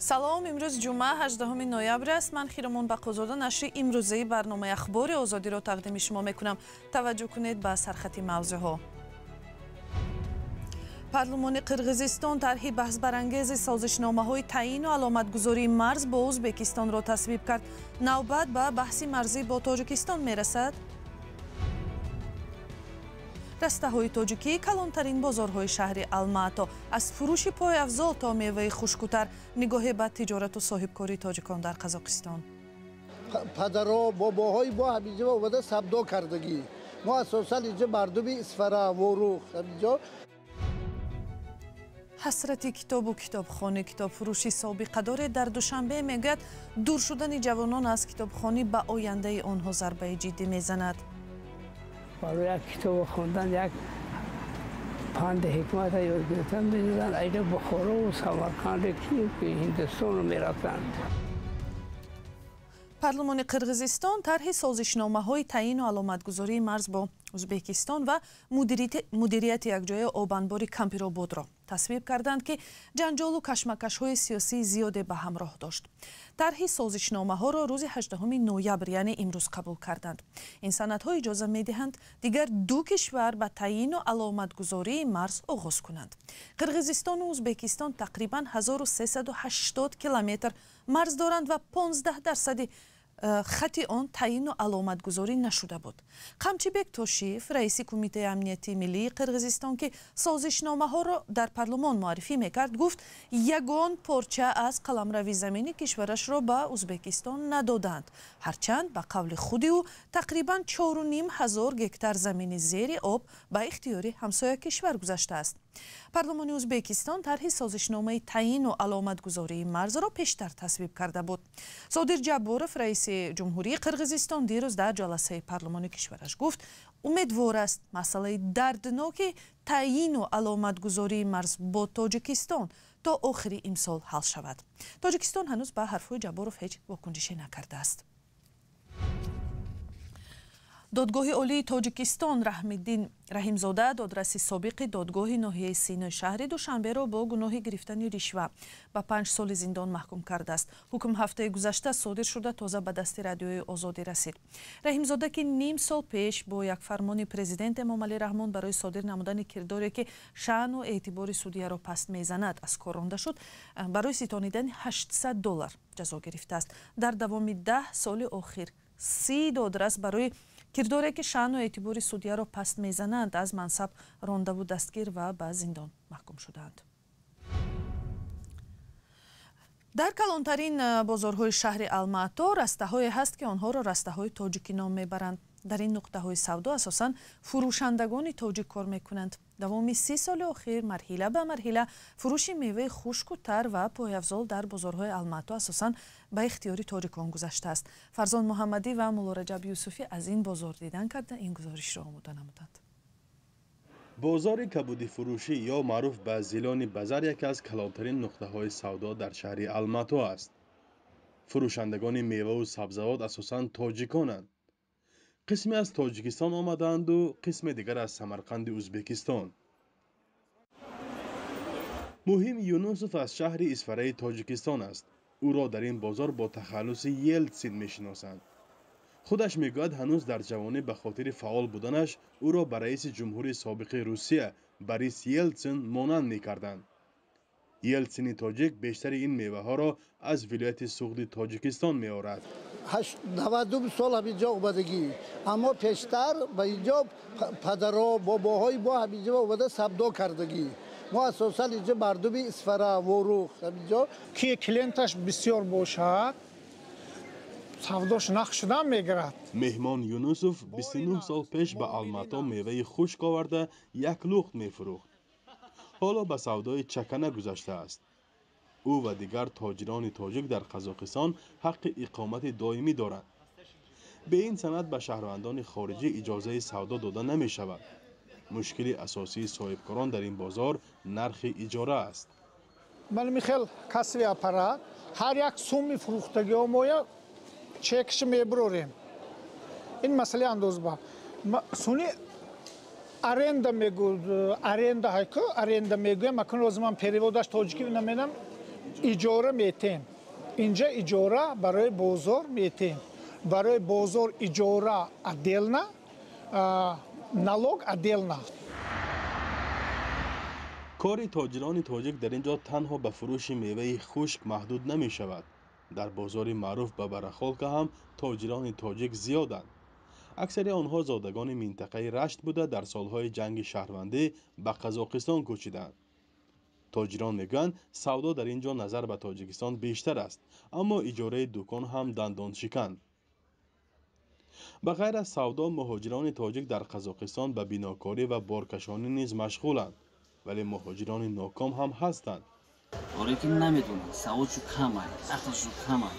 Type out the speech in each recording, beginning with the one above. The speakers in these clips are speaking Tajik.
Салом, имрӯз ҷумъа 18 ноябр аст. Ман Хиромон Бақозода нашри имрӯзаи барномаи Ахбори Озодиро тақдими шумо мекунам. Таваҷҷӯҳ кунед ба сархати мавзӯъҳо. Парлумони Қирғизистон тарҳи баҳсбарангези созишномаҳои таъину аломатгузории марз бо Ӯзбекистонро тасвиб кард. Навбат ба баҳси марзӣ бо Тоҷикистон мерасад. Растаҳои тоҷикӣ калонтарин бозорҳои шаҳри Алмато аз фурӯши пойафзол то меваи хушкутар. Нигоҳе ба тиҷорату соҳибкории тоҷикон дар Қазоқистон. Падаро бобоҳои мо ҳаминҷо омада савдо кардагӣ. Мо асосан инҷо мардуми Исфара, Ворух ҳаминҷо. Ҳасрати китобу китобхонӣ. Китобфурӯши собиқадоре дар Душанбе мегӯяд, дур шудани ҷавонон аз китобхонӣ ба ояндаи онҳо зарбаи ҷиддӣ мезанад. Барои як китобо хондан як панди ҳикмата ёд гирифтан медоданд. Айда Бухорову Самарқанду Ҳиндустону мерафтанд. Парлумони Қирғизистон тарҳи созишномаҳои таъину аломатгузории марз бо Ӯзбекистон ва мудирияти якҷояи обанбори Кампирободро тасвиб карданд, ки ҷанҷолу кашмакашҳои сиёсии зиёде ба ҳамроҳ дошт. Тарҳи созишномаҳоро рӯзи 18 ноябр, яъне имрӯз, қабул карданд. Ин санадҳо иҷоза медиҳанд дигар ду кишвар ба таъину аломатгузории марз оғоз кунанд. Қирғизистону Ӯзбекистон тақрибан 1380 километр марз доранд ва 15% хати он таъину аломатгузорӣ нашуда буд. Қамчибек Тошиев, раиси Кумитаи амнияти миллии Қирғизистон, ки созишномаҳоро дар парлумон муаррифӣ мекард, гуфт, ягон порча аз қаламрави замини кишварашро ба Ӯзбекистон надоданд. Ҳарчанд ба қавли худи ӯ тақрибан 4500 гектар замини зери об ба ихтиёри ҳамсоя кишвар гузаштааст. Парлумони Ӯзбекистон тарҳи созишномаи таъину аломатгузории марзро пештар тасвиб карда буд. Содир Ҷабборов, раиси ҷумҳурии Қирғизистон, дирӯз дар ҷаласаи парлумони кишвараш гуфт, умедвор аст масъалаи дардноки таъину аломатгузории марз бо Тоҷикистон то охири имсол ҳал шавад. Тоҷикистон ҳанӯз ба ҳарфҳои Ҷабборов ҳеҷ вокунише накардааст. Додгоҳи Олии Тоҷикистон Раҳмиддин Раҳимзода, додраси собиқи додгоҳи ноҳияи Синои шаҳри Душанберо бо гуноҳи гирифтани ришва ба 5 соли зиндон маҳкум кардааст. Ҳукм ҳафтаи гузашта содир шуда, тоза ба дасти Радиои Озодӣ расид. Раҳимзода, ки ним сол пеш бо як фармони президент Эмомалӣ Раҳмон барои содир намудани кирдоре, ки шаъну эътибори судияро паст мезанад, аз кор ронда шуд, барои ситонидани $800 ҷазо гирифтааст. Дар давоми 10 соли охир 30 додрас барои кирдоре, ки шаъну эътибори судияро паст мезананд, аз мансаб рондаву дастгир ва ба зиндон маҳкум шудаанд. Дар калонтарин бозорҳои шаҳри Алмато растаҳое ҳаст, ки онҳоро растаҳои тоҷикӣ ном мебаранд. Дар ин нуқтаҳои савдо асосан фурӯшандагони тоҷик кор мекунанд. Давоми 30 соли охир марҳила ба марҳила фурӯши меваи хушку тар ва пойафзол дар бозорҳои Алмато асосан ба ихтиёри тоҷикон гузаштааст. Фарзон Муҳаммадӣ ва Муллораҷаб Юсуфӣ аз ин бозор дидан карда, ин гузоришро омода намуданд. Бозори кабудифурӯшӣ ё маъруф ба Зелёный базар яке аз калонтарин нуқтаҳои савдо дар шаҳри Алмато аст. Фурӯшандагони меваву сабзавот асосан тоҷиконанд. Қисме аз Тоҷикистон омадаанду қисме дигар аз Самарқанди Ӯзбекистон. Муҳим Юнусов аз шаҳри Исфараи Тоҷикистон аст. Ӯро дар ин бозор бо тахаллуси Елтсин мешиносанд. Худаш мегӯяд, ҳанӯз дар ҷавонӣ ба хотири фаъол буданаш ӯро ба раиси ҷумҳури собиқи Русия Борис Елтсин монанд мекарданд. Елтсини тоҷик бештари ин меваҳоро аз вилояти Суғди Тоҷикистон меорад. 92 сол ҳаминҷо омадагӣ, аммо пештар ба инҷо падаро бобоҳои мо ҳаминҷо омада савдо кардагӣ. Мо асосан инҷо мардуми Исфара, Ворух ҳаминҷо. Ки клиенташ бисёр бошад, савдош нақ шудан мегирад. Меҳмон Юнусов 29 сол пеш ба Алмато меваи хушк оварда як лухт мефурӯхт. Ҳоло ба савдои чакана гузаштааст. Ӯ ва дигар тоҷирони тоҷик дар Қазоқистон ҳаққи иқомати доимӣ доранд. Бе ин санад ба шаҳрвандони хориҷӣ иҷозаи савдо дода намешавад. Мушкили асосии соҳибкорон дар ин бозор нархи иҷора аст. Ман михел кассовый аппарат ҳар як сумми фурӯхтагиҳо моя чекши мебурорем. Ин масъалаи андозба. Суни аренда мегӯ, аренда ҳайку аренда мегӯям, акун розиман переводаш тоҷикӣ намедам. Иҷора метем. Инҷа иҷора барои бозор метем. Барои бозор иҷора отдельно, налог отдельно. Кори тоҷирони тоҷик дар ин ҷо танҳо ба фурӯши меваи хушк маҳдуд намешавад. Дар бозори маъруф ба Барахолка ҳам тоҷирони тоҷик зиёданд. Аксари онҳо зодагони минтақаи Рашт буда, дар солҳои ҷанги шаҳрвандӣ ба Қазоқистон кӯчиданд. Тоҷирон мегӯянд, савдо дар ин ҷо назар ба Тоҷикистон бештар аст, аммо иҷораи дукон ҳам дандоншикан. Ба ғайр аз савдо, муҳоҷирони тоҷик дар Қазоқистон ба бинокорӣ ва боркашонӣ низ машғуланд, вале муҳоҷирони ноком ҳам ҳастанд. Оре ки намедонанд, саводшу камай, ақлшу камай.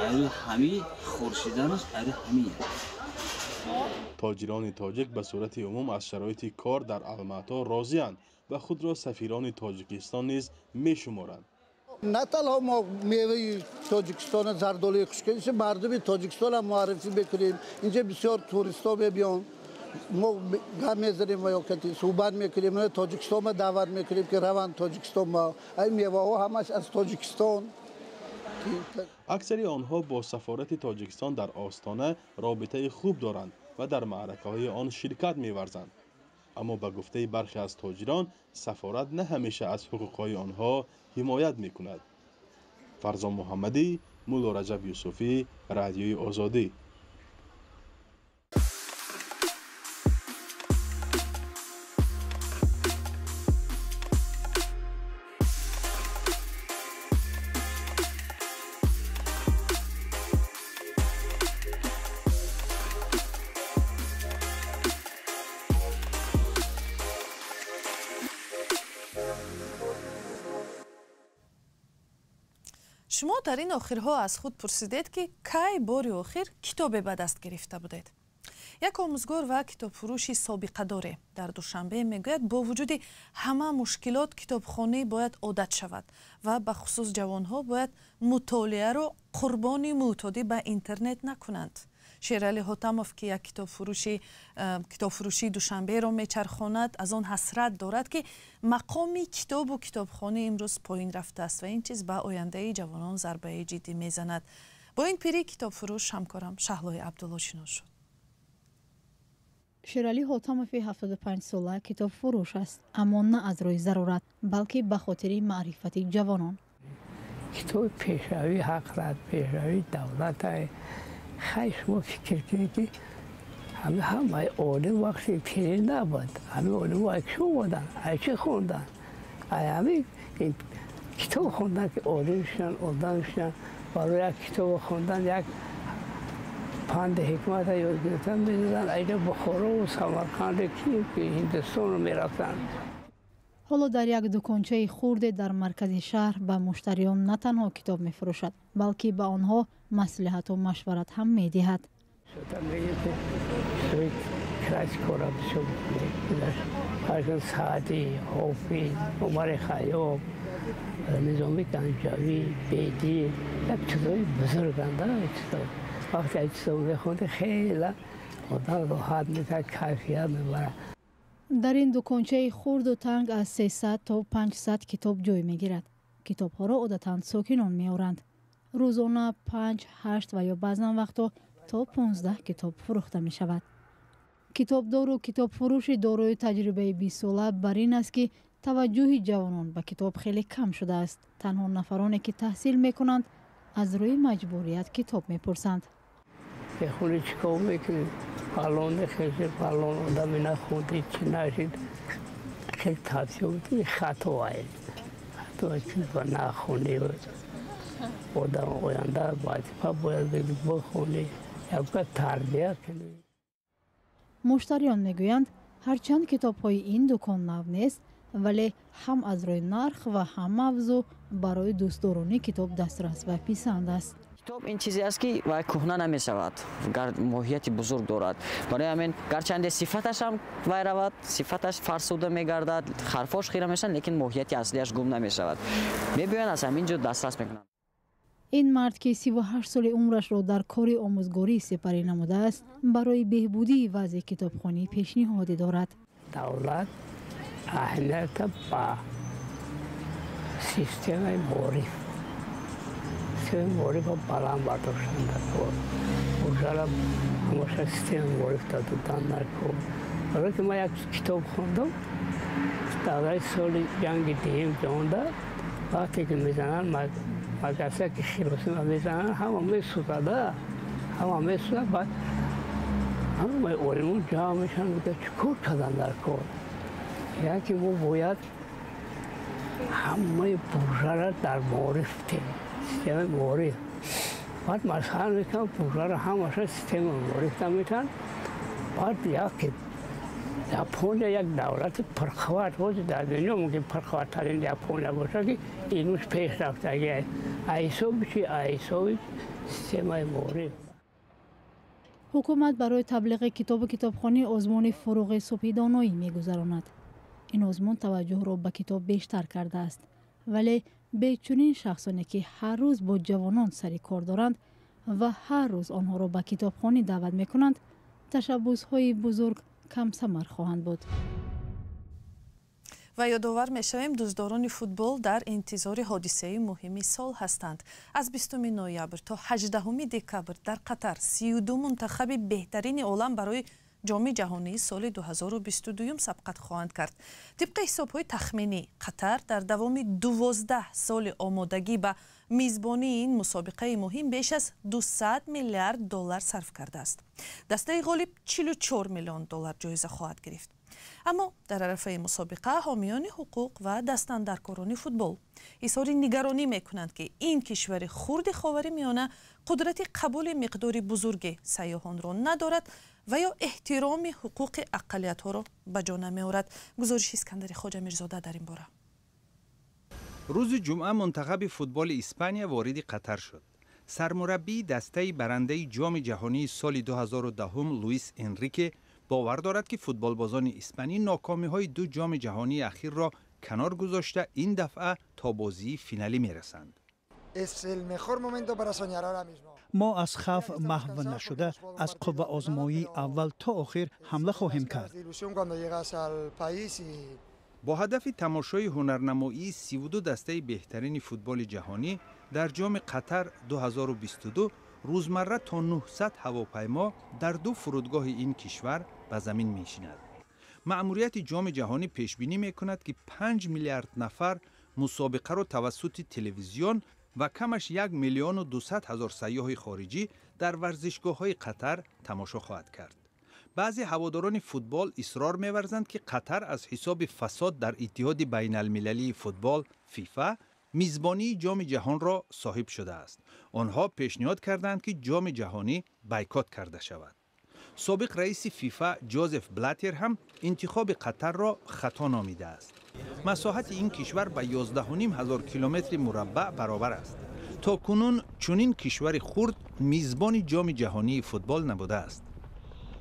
Айрӯи ҳамӣ хуршиданаш, айрӯи ҳамӣ. Тоҷирони тоҷик ба сурати умум аз шароити кор дар Алмато розианд ва худро сафирони Тоҷикистон низ мешуморанд. На танҳо мо меваи Тоҷикистона, зардолуи хушка, мардуми Тоҷикистонам муаррифӣ мекунем. Инҷа бисёр туристҳо мебиёнд. Мо гап мезанем ва ё кати суҳбат мекунем, Тоҷикистонма даъват мекунем, ки раванд Тоҷикистон. Ай меваҳо ҳамаш аз Тоҷикистон. Аксари онҳо бо сафорати Тоҷикистон дар Остона робитаи хуб доранд ва дар маъракаҳои он ширкат меварзанд. Аммо ба гуфтаи бархе аз тоҷирон, сафорат на ҳамеша аз ҳуқуқҳои онҳо ҳимоят мекунад. Фарзон Муҳаммадӣ, Мулло Раҷаб Юсуфӣ, Радиои Озодӣ. Шумо дар ин охирҳо аз худ пурсидед, ки кай бори охир китобе ба даст гирифта будед. Як омӯзгор ва китобфурӯши собиқадоре дар Душанбе мегӯяд, бо вуҷуди ҳама мушкилот китобхонӣ бояд одат шавад ва бахусус ҷавонҳо бояд мутолиаро қурбони мӯътодӣ ба интернет накунанд. Шералӣ Ҳотамов, ки як китобфурӯшии Душанберо мечархонад, аз он ҳасрат дорад, ки мақоми китобу китобхонӣ имрӯз поин рафтааст ва ин чиз ба ояндаи ҷавонон зарбаи ҷиддӣ мезанад. Бо ин пири китобфурӯш ҳамкорам Шаҳлои Абдулло шинос шуд. Шералӣ Ҳотамови 75-сола китобфурӯш аст, аммо на аз рӯи зарурат, балки ба хотири маърифати ҷавонон. Китоби пешравии ҳақрат, пешравии давлат. Хай, шумо фикр кунед, ки ҳамаи олим вақти пирӣ набуд. Ҳамаи олим ай чӣ омадан, ай чӣ хондан, ай ҳами китоб хондан, ки олим шудан, одам шудан. Барои як китобо хондан, як панди ҳикмата ёд гирифтан медоданд айда Бухорову Самарқанду ки Ҳиндустону мерафтанд. Ҳоло дар як дукончаи хурде дар маркази шаҳр ба муштариён на танҳо китоб мефурӯшад, балки ба онҳо маслиҳату машварат ҳам медиҳад. Классикора бисёр гузашт. Саъдӣ, Ҳофиз, Умари Хайём, Низоми Ганҷавӣ, Бедил, як чизҳои бузурганда. Вақте як чизо мехонди, хеле одам роҳат мекард, кайфият мебарад. Дар ин дукончаи хурду танг аз 300 то 500 китоб ҷой мегирад. Китобҳоро одатан сокинон меоранд. Рӯзона 5, 8 ва ё баъзан вақтҳо то 15 китоб фурӯхта мешавад. Китобдору китобфурӯши дорои таҷрибаи 20-сола бар ин аст, ки таваҷҷӯҳи ҷавонон ба китоб хеле кам шудааст. Танҳо нафароне, ки таҳсил мекунанд, аз рӯи маҷбурият китоб мепурсанд. Мехонӣ, чӣ кор мекунӣ? Фалон мехезӣ, фалон одаме нахондӣ, чӣ нашид. Хеле тавсия буд, хато ай. Хато чиз ба нахонӣ. Одам оянда вазифа бояд бихонӣ, якка тарбия кунӣ. Муштариён мегӯянд, ҳарчанд китобҳои ин дукон нав нест, вале ҳам аз рӯи нарх ва ҳам мавзӯъ барои дӯстдорони китоб дастрас ва писанд аст. Китоб ин чизе аст, ки вай кӯҳна намешавад, моҳияти бузург дорад. Барои ҳамин гарчанде сифаташ ҳам вай равад, сифаташ фарсуда мегардад, ҳарфош хира мешаванд, лекин моҳияти аслиаш гум намешавад. Мебиёянд, аз ҳамин ҷо дастрас мекунанд. Ин мард, ки 38 соли умрашро дар кори омӯзгорӣ сипарӣ намудааст, барои беҳбудии вазъи китобхонӣ пешниҳоде дорад. Давлат аҳамията ба Системаи маориф, системаи маорифро баланд бардоштан дар кор, буржара ҳамаша системаи маориф додан дар кор. Барое ки ман як китоб хондам дар соли ҷанги дуюм ҷаҳонда, вақте ки мезананд магаса ки Хиросима мезананд, ҳама месӯзада, ҳама месӯзад. Баъд ҳамаи олимон ҷамъ мешаванд, мегӯяд чӣ кор кардан дар кор? Яъне ки мо бояд ҳамаи буржара дар маориф тем, системаи маориф. Баъд масхара мекунанд, буржара ҳамаша системаи маориф наметанд. Баъд яке Япония як давлати пурқувват ҳозир дар дунё, мумкин пурқувваттарин Япония бошад, ки илмш пеш рафтагӣ. Ҳисоби чи? Ҳисоби системаи маориф. Ҳукумат барои таблиғи китобу китобхонӣ озмуни «Фуруғи субҳи доноӣ» мегузаронад. Ин озмун таваҷҷӯҳро ба китоб бештар кардааст, вале бе чунин шахсоне, ки ҳар рӯз бо ҷавонон сари кор доранд ва ҳар рӯз онҳоро ба китобхонӣ даъват мекунанд, ташаббусҳои бузург камсамар хоҳанд буд. Ва ёдовар мешавем, дӯстдорони футбол дар интизори ҳодисаи муҳими сол ҳастанд. Аз 20 ноябр то 18 декабр дар Қатар 32 мунтахаби беҳтарини олам барои Ҷоми ҷаҳонии соли 2022 сабқат хоҳанд кард. Тибқи ҳисобҳои тахминӣ, Қатар дар давоми 12 соли омодагӣ ба мизбонии ин мусобиқаи муҳим беш аз 200 миллиард доллар сарф кардааст. Дастаи ғолиб 44 миллион доллар ҷоиза хоҳад гирифт. Аммо дар арафаи мусобиқа ҳомиёни ҳуқуқ ва дастандаркорони футбол изҳори нигаронӣ мекунанд, ки ин кишвари хурди Ховари Миёна қудрати қабули миқдори бузурги сайёҳонро надорад ва ё эҳтироми ҳуқуқи ақаллиятҳоро ба ҷо намеорад. Гузориши Искандари Хоҷамирзода дар ин бора. Рӯзи ҷумъа мунтахаби футболи Испания вориди Қатар шуд. Сармураббии дастаи барандаи Ҷоми ҷаҳонии соли 2010 Луис Энрике бовар дорад, ки футболбозони испанӣ нокомиҳои ду ҷоми ҷаҳонии ахирро канор гузошта, ин дафъа то бозии финалӣ мерасанд. Мо аз хавф маҳв нашуда, аз қувваозмоии аввал то охир ҳамла хоҳем кард. Бо ҳадафи тамошои ҳунарнамоии 32 дастаи беҳтарини футболи ҷаҳонӣ дар Ҷоми Қатар 2022 рӯзмарра то 900 ҳавопаймо дар ду фурудгоҳи ин кишвар ба замин мешинад. Маъмурияти Ҷоми ҷаҳонӣ пешбинӣ мекунад, ки 5 миллиард нафар мусобиқаро тавассути телевизион ва камаш 1 миллиону 200 ҳазор сайёҳи хориҷӣ дар варзишгоҳҳои Қатар тамошо хоҳад кард. Баъзе ҳаводорони футбол исрор меварзанд, ки Қатар аз ҳисоби фасод дар Иттиҳоди байналмилалии футбол ФИФА мизбонии Ҷоми ҷаҳонро соҳиб шудааст. Онҳо пешниҳод карданд, ки Ҷоми ҷаҳонӣ бойкот карда шавад. Собиқ раиси ФИФА Ҷозеф Блатер ҳам интихоби Қатарро хато номидааст. Масоҳати ин кишвар ба 11,5 ҳазор километри мураббаъ баробар аст. То кунун чунин кишвари хурд мизбони Ҷоми ҷаҳонии футбол набудааст.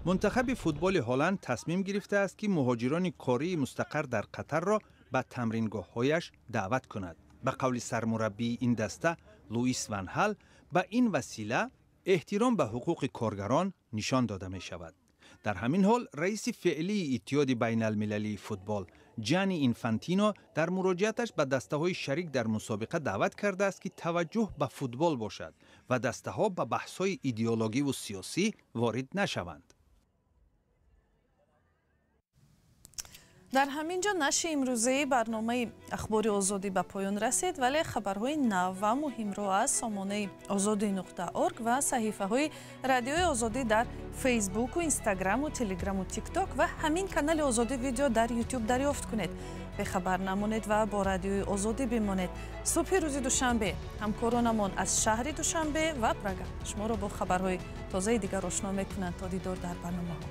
Мунтахаби футболи Ҳолланд тасмим гирифтааст, ки муҳоҷирони кории мустақар дар Қатарро ба тамрингоҳҳояш даъват кунад. Ба қавли сармураббии ин даста Луис ван Ҳал, ба ин васила эҳтиром ба ҳуқуқи коргарон нишон дода мешавад. Дар ҳамин ҳол раиси феълии Иттиҳоди байналмилалии футбол Ҷани Инфантино дар муроҷиаташ ба дастаҳои шарик дар мусобиқа даъват кардааст, ки таваҷҷӯҳ ба футбол бошад ва дастаҳо ба баҳсҳои идеологиву сиёсӣ ворид нашаванд. Дар ҳамин ҷо нашри имрӯзаи барномаи Ахбори Озодӣ ба поён расид, вале хабарҳои нав ва муҳимро аз сомонаи озодӣ.орг ва саҳифаҳои Радиои Озодӣ дар Фейсбуку, Инстаграму, Телеграму, Тикток ва ҳамин канали Озодӣ Видео дар Ютуб дарёфт кунед. Бехабар намонед ва бо Радиои Озодӣ бимонед. Субҳи рӯзи душанбе ҳамкоронамон аз шаҳри Душанбе ва Прага шуморо бо хабарҳои тозаи дигар ошно мекунанд. То дидор дар барномаҳо.